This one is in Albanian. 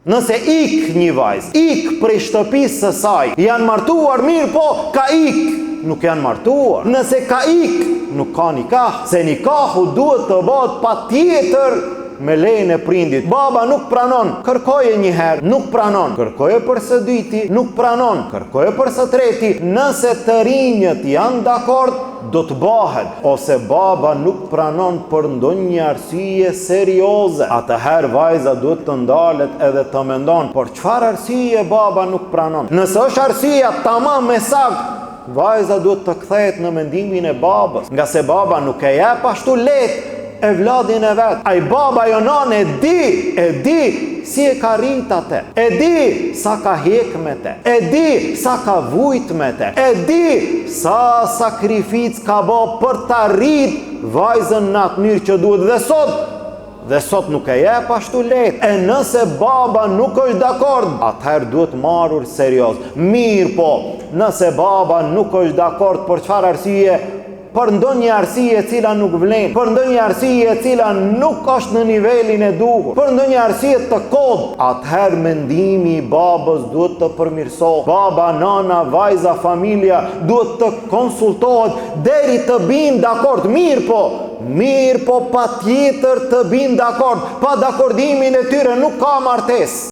Nëse ik një vajzë, ik prej shtëpisë së saj, janë martuar mirëpo ka ik, nuk janë martuar. Nëse ka ik, nuk ka nikah, se nikahu duhet të bëhet patjetër me lejen e prindit. Baba nuk pranon, kërkoje një herë, nuk pranon. Kërkoje për së dyti, nuk pranon. Kërkoje për së treti, nëse të rinjët janë dakord, do të bahet, ose baba nuk pranon për ndonjë arsye serioze, atëherë vajza duhet të ndalet edhe të mendon, për çfarë arsye baba nuk pranon. Nëse është arsyeja tamam e saktë, vajza duhet të kthehet në mendimin e babës, ngase baba nuk e jep ashtu lehtë evladin e vet. Ai baba ajo nanë e di, e di si e ka rrit atë. E di sa ka hjek me te. E di sa ka vujt me te. E di sa sakrificë ka bo për ta rrit vajzën në atë mënyrë që duhet dhe sot dhe sot nuk e jep ashtu lehtë. E nëse baba nuk është dakord, atëherë duhet marrur serioz. Mirëpo, nëse baba nuk është dakord për çfarë arsye, për ndonjë arsye e cila nuk vlen, për ndonjë arsye e cila nuk është në nivelin e duhur, për ndonjë arsye të kotë, atëherë mendimi i babës duhet të përmirësohet. Baba, nana, vajza, familja duhet të konsultohet deri të bin dakord. Mirëpo, mirëpo patjetër të bin dakord. Pa dakordimin e tyre nuk ka martesë.